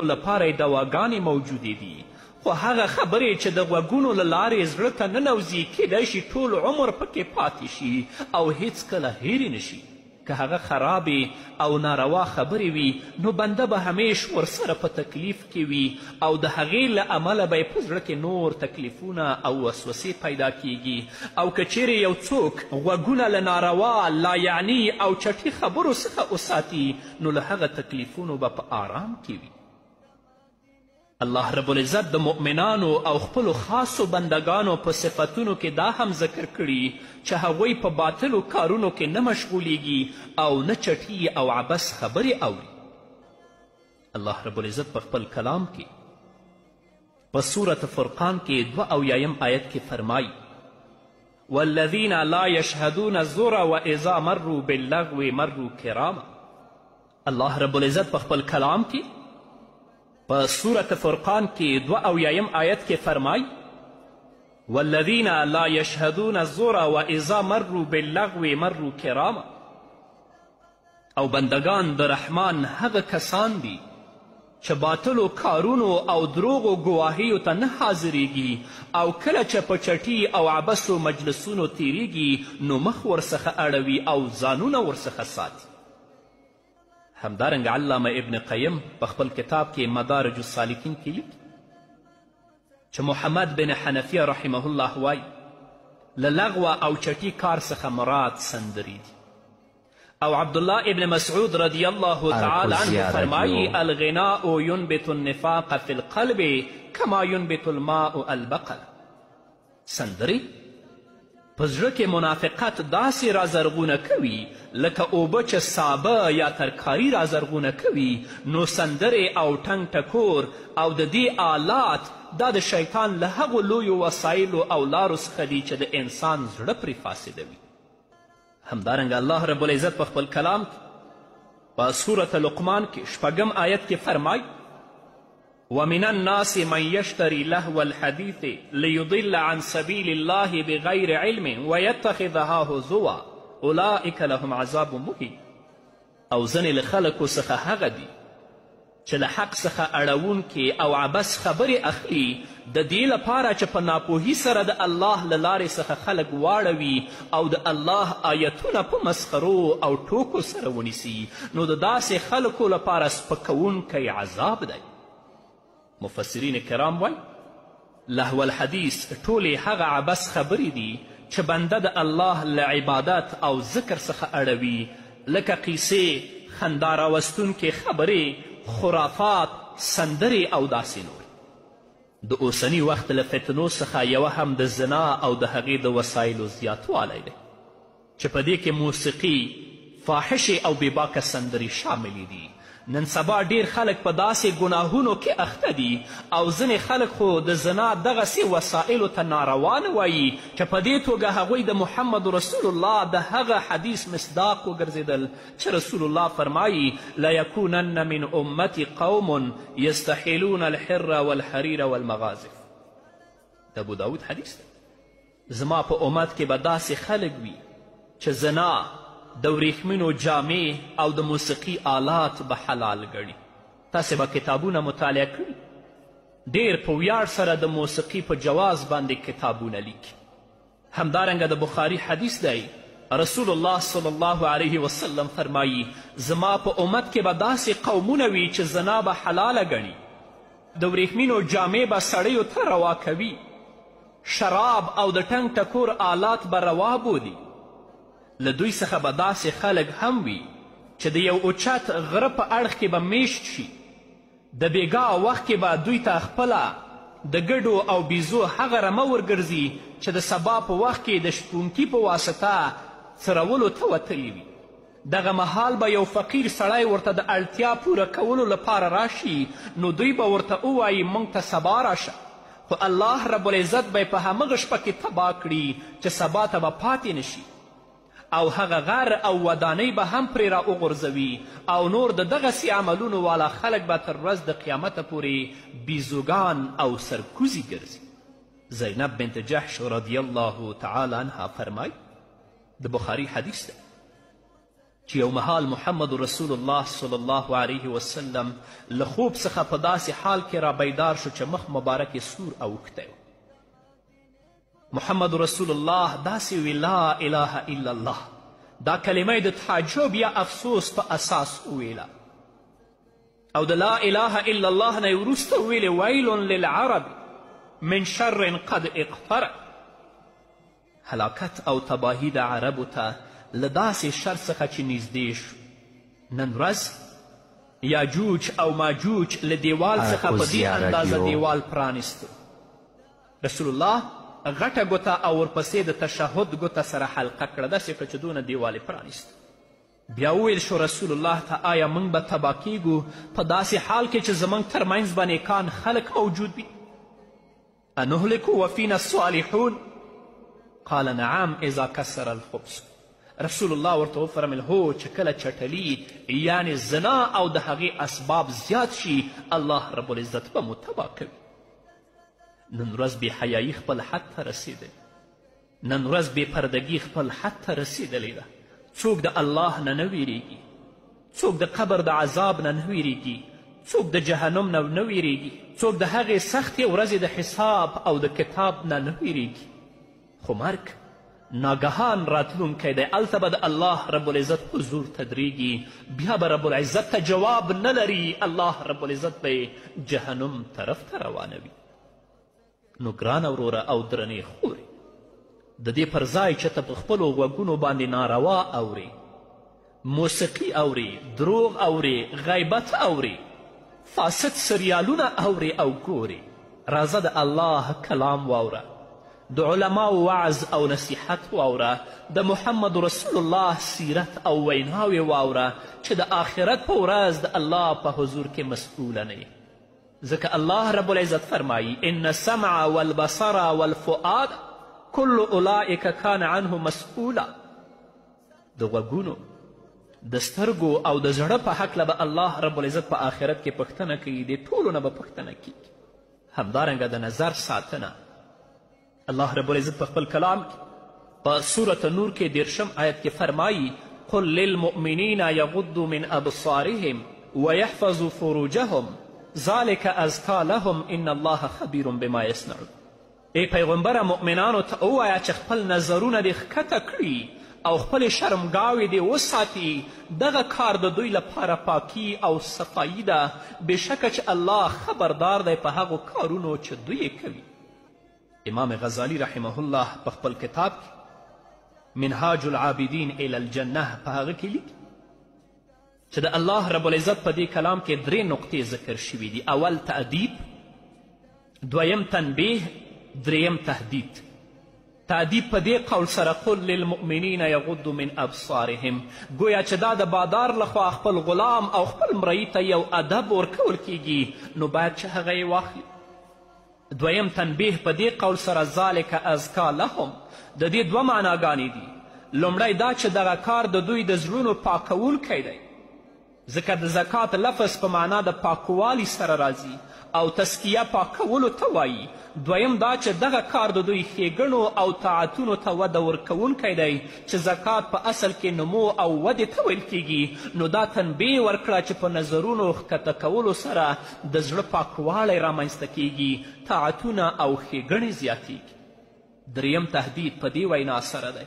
لپاره یې دواګانې موجودې دي، خو هغه خبرې چې د غوږونو له لارې زړه ته ننوځي کیدای شي ټول عمر پکې پاتې شي او هیڅکله هیرې نشي. که هغه خرابې او ناروا خبرې وي نو بنده به همیش ورسره په تکلیف کې وي او د هغې له امله به یې په زړه کې نور تکلیفونه او وسوسې پیدا کیږي. او که چیرې یو څوک غوږونه له ناروا، لایعنی او چټي خبرو څخه وساتي نو له هغه تکلیفونو به په آرام کې وي. الله رب العزت د مؤمنانو او خپلو خاصو بندګانو په صفتونو کې دا هم ذکر کړي چې هغوی په باطلو کارونو کې نه مشغولیږي او نه چټي او عبث خبرې اوري. الله رب العزت په خپل کلام کې په سورة فرقان کې 72 آیت کې فرمایي: والذین لا یشهدون الزور واذا مروا باللغو مروا کراما. الله رب العزت په خپل کلام کې په سورة فرقان کې 72 آیت کې فرمای: والذین لا یشهدون الزور واذا مروا باللغو مروا کراما. او بندگان د رحمان هغه کسان دي چې باطلو کارونو او دروغو ګواهیو ته نه حاضریږي او کله چې په چټي او عبثو مجلسونو تیریږي نو مخ ورڅخه اړوي او ځانونه ورڅخه ساتي. همدارنګه علامه ابن قیم په خپل کتاب کې مدارج السالکین کې لیکي چې محمد بن حنفیه رحمه الله وایي: له لغوه او چټي کار څخه مراد سندرې دي. او عبدالله ابن مسعود رضی الله تعالی عنه فرمایي: الغناء ينبت النفاق في القلب كما ينبت الماء البقل. سندرې په زړه کې منافقت داسې رازرغونه کوي لکه اوبه چې سابه یا ترکاري رازرغونه کوي. نو سندرې او ټنګ ټکور او د دې آلات دا د شیطان له هغو لویو وسایلو او لارو څخه دي چې د انسان زړه پرې فاسدوي. همدارنګه الله رب العزت په خپل کلام کې په سورة لقمان کې 6 آیت کې فرمایي: ومن الناس من يشتري لهو الحديث ليضل عن سبيل الله بغير علم ويتخذها هزوا اولئک لهم عذاب مهین. او ځینې له خلکو څخه هغه دي چې له حق څخه اړوونکې او عبث خبرې اخلي د دې لپاره چې په ناپوهي سره د الله له لارې څخه خلک واړوي او د الله آیتونه په مسخرو او ټوکو سره ونیسي، نو د داسې خلکو لپاره سپکوونکی عذاب دی. مفسرین کرام وایي: لهو الحدیث ټولې هغه عبث خبرې دي چې بنده د الله له عبادت او ذکر څخه اړوي، لکه قیصې، خندا راوستونکې خبرې، خرافات، سندرې او داسې نور. د اوسني وخت له فتنو څخه یوه هم د زنا او د هغې د وسایلو زیاتوالی دی چې په دې کې موسیقي، فاحشې او بېباکه سندرې شاملې دي. نن سبا ډیر خلک په داسې ګناهونو کې اخته دي او ځینې خلک خو د زنا دغسې وسایلو ته ناروا نه وایي چې په دې توګه هغوی د محمد رسول الله د هغه حدیث مصداق وګرځېدل چې رسول الله فرمایي: لیکونن من امتي قوم یستحلون الحر والحریر والمغازف. د ابو داود حدیث دی. زما په امت کې به داسې خلک وي چې زنا، د وریښمینو جامې او د موسیقي آلات به حلال ګڼي. تاسې به کتابونه مطالعه کړي، ډیر په ویاړ سره د موسیقي په جواز باندې کتابونه لیکي. همدارنګه د بخاري حدیث دی، رسول الله صلی الله علیه وسلم فرمایي: زما په امت کې به داسې قومونه وي چې زنا به حلاله ګڼي، د وریښمینو جامې به سړیو ته روا کوي، شراب او د ټنګ ټکور آلات به روا بولي. له دوی څخه به داسې خلک هم وي چې د یو اوچت غره په اړخ کې به میشت شي، د بیګا وخت کې به دوی ته خپله د ګډو او بیزو هغه رمه ورګرځي چې د سبا په وخت کې د شپونکي په واسطه څرولو ته وتلي وي. دغه مهال به یو فقیر سړی ورته د اړتیا پوره کولو لپاره راشي، نو دوی به ورته ووایي: موږ ته سبا راشه. خو الله رب العزت به یې په همغه شپه کې تباه کړي چې سبا ته به پاتې نشي، او هغه غر او ودانۍ به هم پرې را وغورځوي، او نور د دغسې عملونو والا خلک به تر ورځ د قیامته پورې بیزوګان او سرکوزي ګرځي. زینب بنت جحش رضی الله تعالی عنها فرمایي، د بخاري حدیث دی. چې یو مهال محمد رسول الله صلی الله علیه وسلم له خوب څخه په داسې حال کې را بیدار شو چې مخ مبارک یې سور اوښتی و. محمد رسول الله داسې وی لا اله الا الله، دا کلمه د تعجب یا افسوس په اساس وویله او د لا اله الا الله نه یې وروسته وویلې ویل للعرب من شر قد اقترب. هلاکت او تباهي د عربو ته له داسې شر څخه چې نږدې شو. نن ورځ یاجوج او ماجوج له دیوال څخه په دې اندازه دیوال پرانیستو. رسول الله غټه ګوته او ورپسې د تشهد ګوته سره حلقه کړه، داسې کړه چې دونه دیوال یې پرانیست. بیا وویل شو رسول الله ته آیا موږ به تباه کیږو په داسې حال کې چې زموږ ترمنځ به نیکان خلک موجود وي؟ انهلک وفینا الصالحون؟ قال نعم اذا کسر الخبز. رسول الله ورته وفرمیل هو چې کله چټلي یعنې زنا او د هغې اسباب زیات شي الله رب العزت به مو تباه کوي. نن ورځ بې حیایي خپل حد ته رسېدلې، نن ورځ بې پردګي خپل حد ته رسېدلې ده. څوک د الله نه نه ویریږي، څوک د قبر د عذاب نه نه ویریږي، څوک د جهنم نه نه ویریږي، څوک د هغې سختې ورځې د حساب او د کتاب نه نه ویریږي. خو مرګ ناګهان راتلونکی دی، هلته به د الله رب العزت حضور ته درېږي، بیا به رب العزت ته جواب نه لري، الله رب العزت به یې جهنم طرف ته روانوي. نو ګرانه وروره او درنې خورې، د دې پر ځای چې ته په خپلو غوږونو باندې ناروا اورې، موسیقي اورې، دروغ اورې، غیبت اورې، فاسد سریالونه اورې او ګورې، راځه د الله کلام واوره، د علماو وعظ او نصیحت واوره، د محمد رسول الله سیرت او ویناوې واوره چې د آخرت په ورځ د الله په حضور کې مسؤله نه یې. ځکه الله رب العزت فرمایي ان السمع والبصر والفؤاد کل اولئک کان عنه مسؤولا. د غوږونو، د سترګو او د زړه په هکله به الله رب العزت په آخرت کې پوښتنه کوي، دې ټولو نه به پوښتنه کیږي. همدارنګه د نظر ساتنه، الله رب العزت په خپل کلام کې په سورة نور کې 30 آیت کې فرمایي قل للمؤمنین یغضوا من ابصارهم ویحفظوا فروجهم ذلک ازکی لهم ان الله خبیر بما یصنعون. ای پیغمبره مؤمنانو ته ووایه چې خپل نظرونه دې ښکته کړي او خپلې شرمګاوې دې وساتي، دغه کار د دوی لپاره پاکي او صفایي ده، بېشکه چې الله خبردار دی په هغو کارونو چې دوی یې کوي. امام غزالی رحمه الله په خپل کتاب کې منهاج العابدین الی الجنه په هغه کې لیکي چې د الله رب العزت په دې کلام کې درې نقطې ذکر شوي دي. اول تأدیب، دویم تنبیه، دریم تهدید. تأدیب په دې قول سره قل للمؤمنین یغضوا من ابصارهم، ګویا چې دا د بادار لخوا خپل غلام او خپل مرئی ته یو ادب ورکول کیږي، نو باید چې هغه یې واخلي. دویم تنبیه په دې قول سره ذلک ازکا لهم، د دې دوه معناګانې دي. لومړی دا چې دغه کار د دوی د زړونو پاکوونکی دی، ځکه د زکات لفظ په معنا د پاکوالي سره راځي او تزکیه پاکولو ته وایي. دویم دا چې دغه کار د دوی ښېګڼو او طاعتونو ته وده ورکوونکی دی، چې زکات په اصل کې نمو او ودې ته ویل کیږي. نو دا تنبیه ورکړه چې په نظرونو ښکته کولو سره د زړه پاکوالی رامنځته کیږي، طاعتونه او ښېګڼې زیاتیږي. دریم تهدید په دې وینا سره دی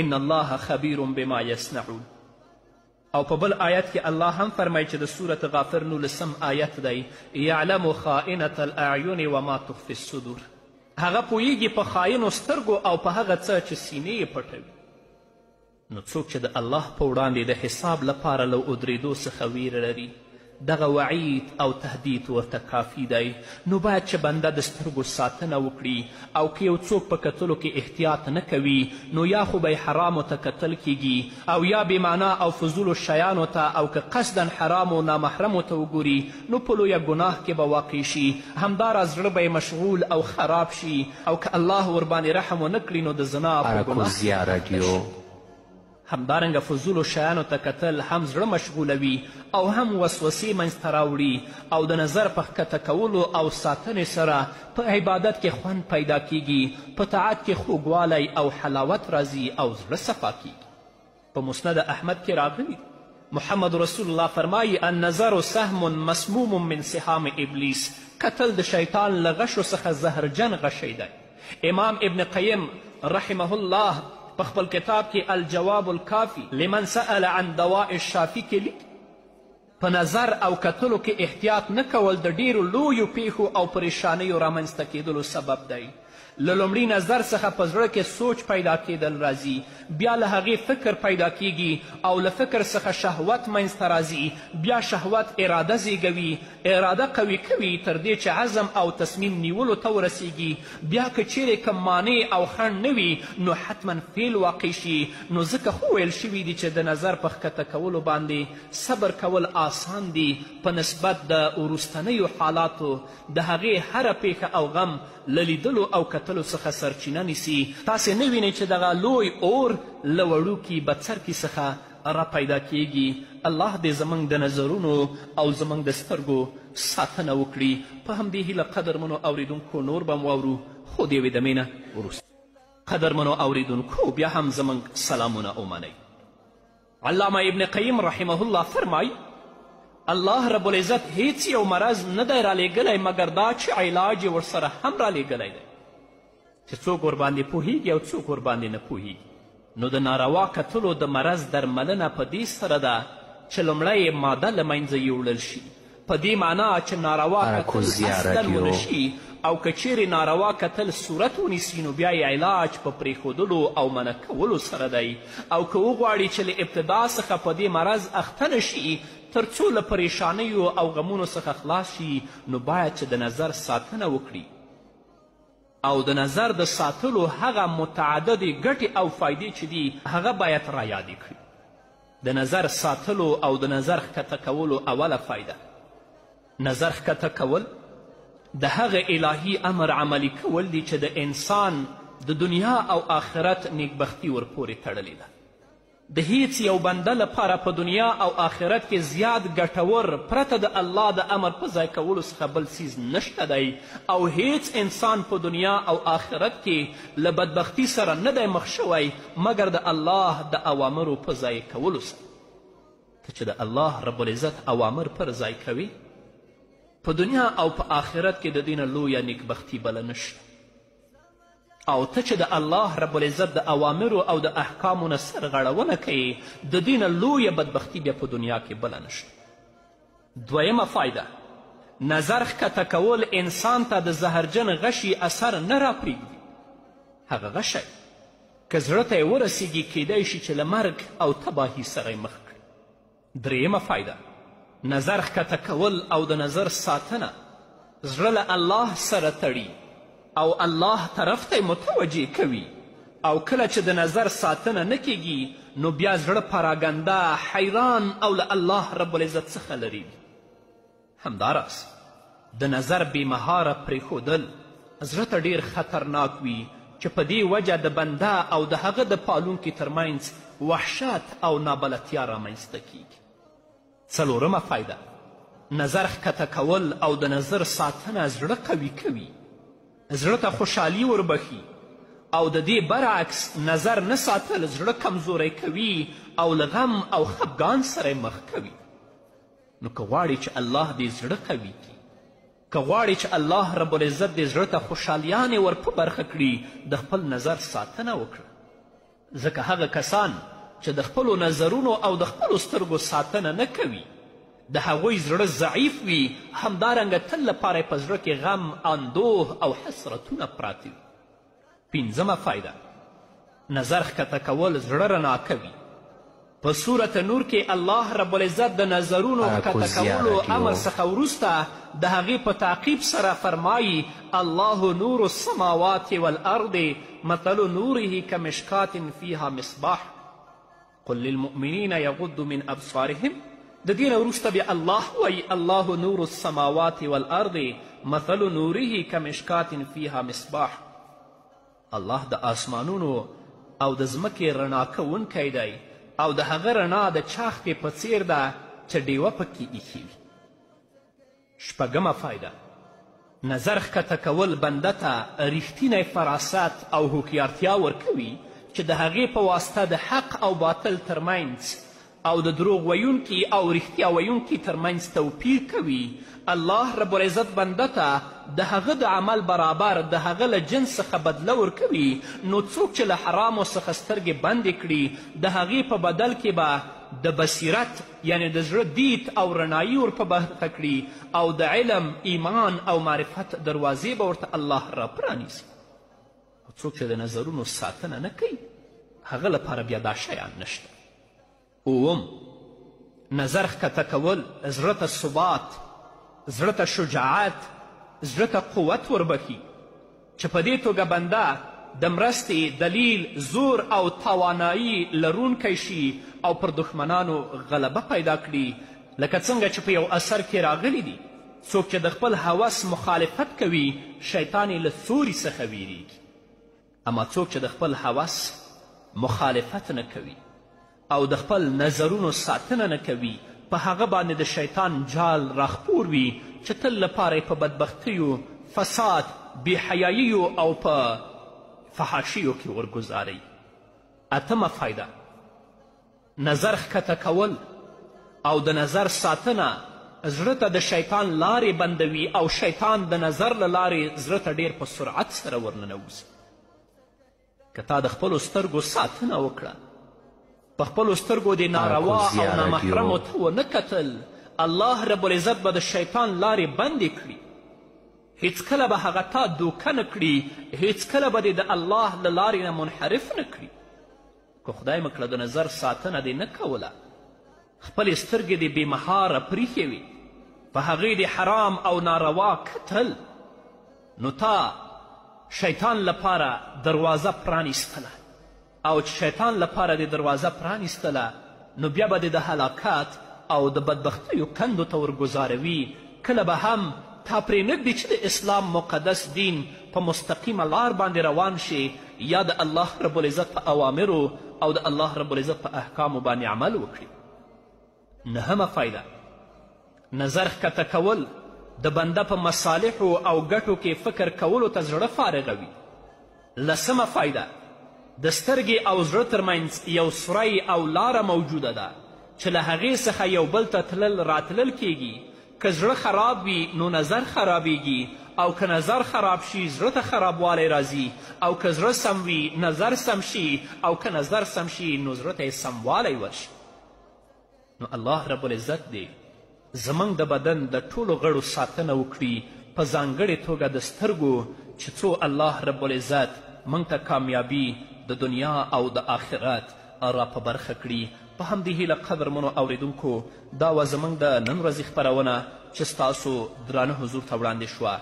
ان الله خبیر بما یصنعون. او په بل آیت کې الله هم فرمایي چې د سورة غافر 19 آیت دی یعلم خائنة الاعین وما تخفي الصدور، هغه پوهیږي په خاینو سترګو او په هغه څه چې سینې یې پټوي. نو څوک چې د الله په وړاندې د حساب لپاره له ودرېدو څخه ویره لري، دغه وعید او تهدید ورته کافي دی. نو باید چې بنده د سترګو ساتنه وکړي، او که یو څوک په کتلو کې احتیاط نه کوي نو یا خو به یې حرامو ته کتل کیږي او یا بې معنا او فضولو شیانو ته، او که قصدا حرامو نامحرمو ته وګوري نو په لویه ګناه کې به واقع شي. همداراز زړه به یې مشغول او خراب شي، او که الله ورباندې رحم ونه کړي نو د زنا په ګناه کې شي. همدارنګه فضولو شیانو ته کتل هم زړه مشغولوي او هم وسوسې منځته راوړي، او د نظر په ښکته کولو او ساتنې سره په عبادت کې خوند پیدا کیږي، په طاعت کې خوږوالی او حلاوت راځي او زړه صفا کیږي. په مسند احمد کې راغلي، محمد رسول الله فرمایي: النظر سهم مسموم من سهام ابلیس. کتل د شیطان له غشو څخه زهرجن غشی دی. امام ابن قیم رحمه الله په خپل کتاب کې الجواب الکافي لمن سأل عن دواء الشافي کې لیکي: په نظر او کتلو کې احتیاط نه کول د ډیرو لویو پیښو او پریشانیو رامنځته کیدلو سبب دی. له لومړي نظر څخه په زړه کې سوچ پیدا کیدل راځي، بیا له هغې فکر پیدا کیږي او له فکر څخه شهوت منځته راځي، بیا شهوت اراده زیږوي، اراده قوي کوي تر دې چې عزم او تصمیم نیولو ته ورسیږي. بیا که چیرې کوم مانع او خنډ نه وي نو حتما فعل واقع شي. نو ځکه خو ویل شوي دي چې د نظر په ښکته کولو باندې صبر کول آسان دي په نسبت د وروستنیو حالاتو. د هغې هره پیښه او غم له لیدلو او کتلو څخه سرچینه نیسي. تاسې نه وینئ چې دغه لوی اور له وړوکي بڅرکي څخه را پیدا کیږي. الله دې زموږ د نظرونو او زموږ د سترګو ساتنه وکړي. په همدې هیله قدرمنو اوریدونکو نور به مو واورو، خو د یوې دمې نه وروسته. قدرمنو اوریدونکو بیا هم زموږ سلامونه ومنئ. علامه ابن قیم رحمه الله فرمایي: الله رب العزت هیڅ یو مرض نه دی رالیږلی مګر دا چې علاج یې ورسره هم رالیږلی دی، چې څوک ورباندې پوهیږي او څوک ورباندې نه پوهیږي. نو د ناروا کتلو د مرض درملنه په دې سره ده چې لومړی یې ماده له منځه یوړل شي، په دې معنا چې ناروا کتل اصلا ونه شي، او که چیرې ناروا کتل صورت ونیسي نو بیا یې علاج په پرېښودلو او منع کولو سره دی. او که وغواړي چې له ابتدا څخه په دې مرض اخته نه شي تر څو له پریشانیو او غمونو څخه خلاص شي، نو باید چې د نظر ساتنه وکړي. او د نظر د ساتلو هغه متعددې ګټې او فایدې چې دي هغه باید رایادې کړي. د نظر ساتلو او د نظر ښکته کولو اوله فایده، نظر ښکته کول د هغه الهي امر عملي کول دي چې د انسان د دنیا او آخرت نیکبختي ورپورې تړلې ده. د هیڅ یو بنده لپاره په دنیا او آخرت کې زیات ګټور پرته د الله د امر په ځای کولو څخه بل څیز نشته دی، او هیڅ انسان په دنیا او آخرت کې له بدبختی سره نه دی مخ شوی مګر د الله د اوامرو په ځای کولو سره. ته چې د الله رب العزت اوامر پر ځای کوي په دنیا او په آخرت کې د دې نه لویه نیکبختي بله نشته. او ته چې د الله رب العزت د اوامرو او د احکامو نه سرغړونه کوې د دې نه لویه بدبختي بیا په دنیا کې بله نشته. دویمه فایده، نظر ښکته کول انسان ته د زهرجن غشي اثر نه راپرېږدي. هغه غشی که زړه ته یې ورسیږي کیدای شي چې له مرګ او تباهي سره یې مخ کړي. درېیمه فایده، نظر ښکته کول او د نظر ساتنه زړه له الله سره تړي او الله طرف ته متوجه کوي. او کله چې د نظر ساتنه نه کیږي نو بیا زړه پراګنده، حیران او له الله رب العزت څخه لرې وي. همداراز د نظر بې مهاره پرېښودل زړه ته ډیر خطرناک وي چې په دې وجه د بنده او د هغه د پالونکي ترمنځ وحشت او نابلدتیا رامنځته کیږي. څلورمه فایده، نظر ښکته کول او د نظر ساتنه زړه قوي کوي، زړه ته خوشحالي وربښي، او د دې برعکس نظر نه ساتل زړه کمزوری کوي او له غم او خفګان سره مخ کوي. نو که غواړي چې الله دې زړه قوي کړي، که غواړي چې الله رب العزت دې زړه ته خوشحالیانې ور په برخه کړي، د خپل نظر ساتنه وکړه. ځکه هغه کسان چې د خپلو نظرونو او د خپلو سترګو ساتنه نه کوي د هغوی زړه ضعیف وي، همدارنګه تل لپاره په زړه کې غم، اندوه او حسرتونه پراته وي. پنځمه فایده، نظر ښکته کول زړه رڼا کوي. په سورة نور کې الله رب العزت د نظرونو ښکته کولو امر څخه وروسته د هغې په تعقیب سره فرمایي: الله نور السماوات والارض مثل نوره کمشکات فیها مصباح قل للمؤمنین یغضوا من ابصارهم. د دې نه وروسته بیا الله وایي: الله نور السماوات والارض مثل نوره کمشکات فیها مصباح. الله د آسمانونو او د ځمکې رڼا کوونکی دی، او د هغه رڼا د چاختې په څیر ده چې ډیوه پکې ایښې وي. شپږمه فایده، نظر ښکته کول بنده ته رښتینی فراست او هوښیارتیا ورکوي چې د هغې په واسطه د حق او باطل ترمنځ او د دروغ ویونکي او رښتیا ویونکي ترمنځ توپیر کوي. الله رب العزت بنده ته د هغه د عمل برابر د هغه له جنس څخه بدله ورکوي. نو څوک چې له حرامو څخه سترګې بندې کړي، د هغې په بدل کې به د بصیرت یعنې د زړه دید او رڼایي ور په برخه کړي او د علم، ایمان او معرفت دروازې به ورته الله را پرانیزي. او څوک چې د نظرونو ساتنه نه کوي، هغه لپاره بیا دا شیان نشته. اووم، نظر ښکته کول زړه ته ثبات، زړه ته شجاعت، زړه ته قوت وربښي، چې په دې توګه بنده د مرستې، دلیل، زور او توانایی لرونکی شي او پر دښمنانو غلبه پیدا کړي. لکه څنګه چې په یو اثر کې راغلي دي، څوک چې د خپل هوس مخالفت کوي، شیطان یې له سوري څخه ویریږي. اما څوک چې د خپل هوس مخالفت نه کوي او د خپل نظرونو ساتنه نه کوي، په هغه باندې د شیطان جال راخپور وي چې تل لپاره یې په بدبختیو، فساد، بېحیاییو او په فحاشیو کې ورګزاروي. اتمه فایده، نظر ښکته کول او د نظر ساتنه زړه ته د شیطان لارې بندوي او شیطان د نظر له لارې زړه ته ډیر په سرعت سره ورننوځي. که تا د خپلو سترګو ساتنه وکړه، په خپلو سترګو دې ناروا او نامحرمو ته ونه کتل، الله رب العزت به د شیطان لارې بندې کړي. هیڅکله به هغه تا دوکه نه کړي، هیڅکله به دې د الله له لارې نه منحرف نه کړي. که خدای مه کړه د نظر ساتنه دې نه کوله، خپلې سترګې دې بې مهاره پریښې وې، په هغې دې حرام او ناروا کتل، نو تا شیطان لپاره دروازه پرانیستله، او چې شیطان لپاره دې دروازه پرانیستله، نو بیا به دې د هلاکت او د بدبختیو کندو ته ورګزاروي. کله به هم تا پرې نه ږدي چې د اسلام مقدس دین په مستقیمه لار باندې روان شي یا د الله رب العزت په اوامرو او د الله رب العزت په احکامو باندې عمل وکړي. نهمه فایده، نظر ښکته کول د بنده په مصالحو او ګټو کې فکر کولو ته زړه فارغوي. لسمه فایده، د سترګې او زړه ترمنځ یو سوری او لاره موجوده ده چې له هغې څخه یو بل ته تلل راتلل کیږي. که زړه خراب وي نو نظر خرابیږي، او که نظر خراب شي زړه ته خرابوالی راځي، او که زړه سم وي نظر سم شي، او که نظر سم شي نو زړه ته یې سموالی ورشي. نو الله رب العزت دې زموږ د بدن د ټولو غړو ساتنه وکړي، په ځانګړې توګه د سترګو، چې څو الله رب العزت موږ ته کامیابي د دنیا او د آخرت را په برخه کړي. په همدې هیله قدرمنو اوریدونکو، دا وه زموږ د نن ورځې خپرونه چې ستاسو درانه حضور ته وړاندې شوه.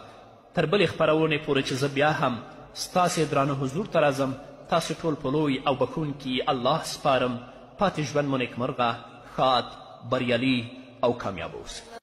تر بلې خپرونې پورې چې زه بیا هم ستاسې درانه حضور ته راځم، تاسې ټول په لوی او بښونکي الله سپارم. پاتې ژوند مو نیکمرغه، ښاد، بریالي او کامیاب اوسئ.